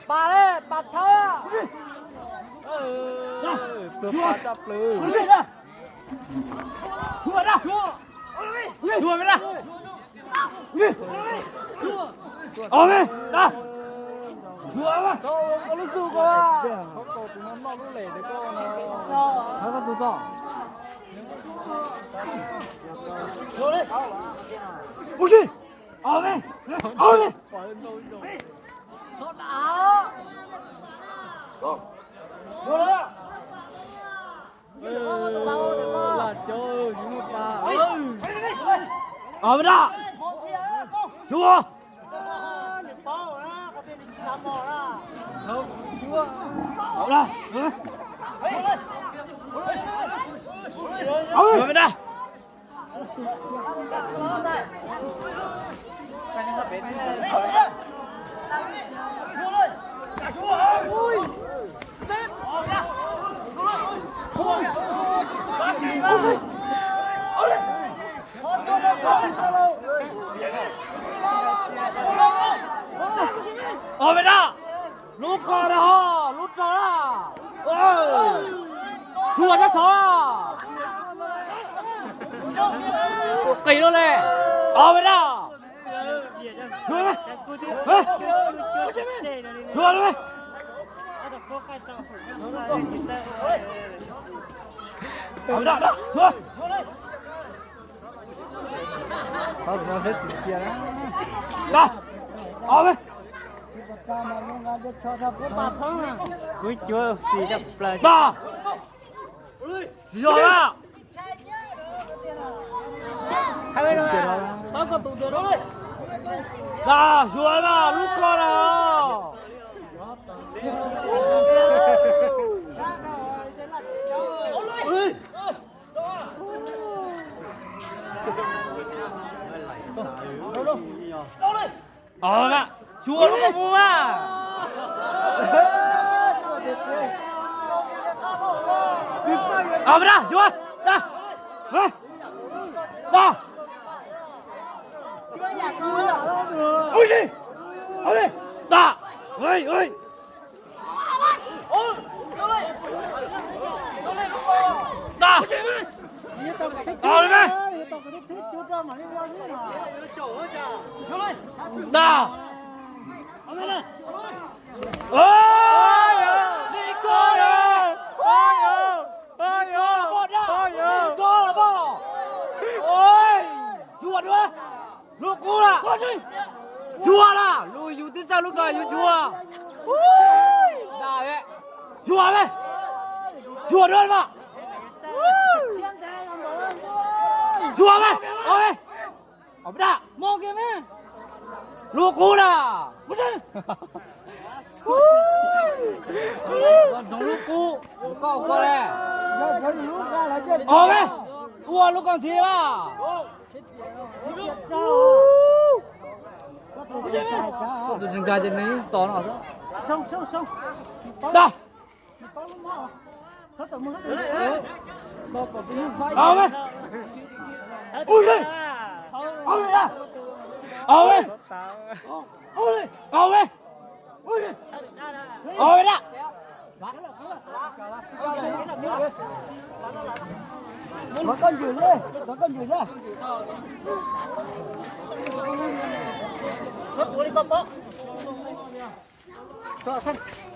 Pas li, pas thawb. Ua me da. Ua me da. Ua me. Koj lub xu ko. Koj tus txo. Ua si. Ua me. Ua me. Ua me da. Xyuas. Ua me da. Ua me da. Lub ko na ho, lub rog na. Xyuas sab saud. Qis lub le. Ua me da. Xyuas me. Xyuas me. Ua me da, xyuas. Ua me. Kuv cuav xis rau plaws. Zog na. Na, zuag na, lub ko na. Ua na, xyuas lub ko mus mas. Ua me da, xyuas da. Da. Ua si. Ua me da. Da. Ua me. Da. Xyuas dua. Lub kub na. Xyuas na, lub yus twb txawj lub ko yus xyuas. Da, xyuas me. Xyuas dua mas. Xyuas me. Ua me. Ua me da. Lub kub na. Ntxoov lub kub, koj ua koj le. Ua me. Ua lub ko ntxiv mas. Koj tus tsis nkag ces nws tos no xwb. Da. Au me. Ui, au me. Au me. Au me. Ui, au me da. Thov koj ntsws xwb, thov koj ntsws xwb.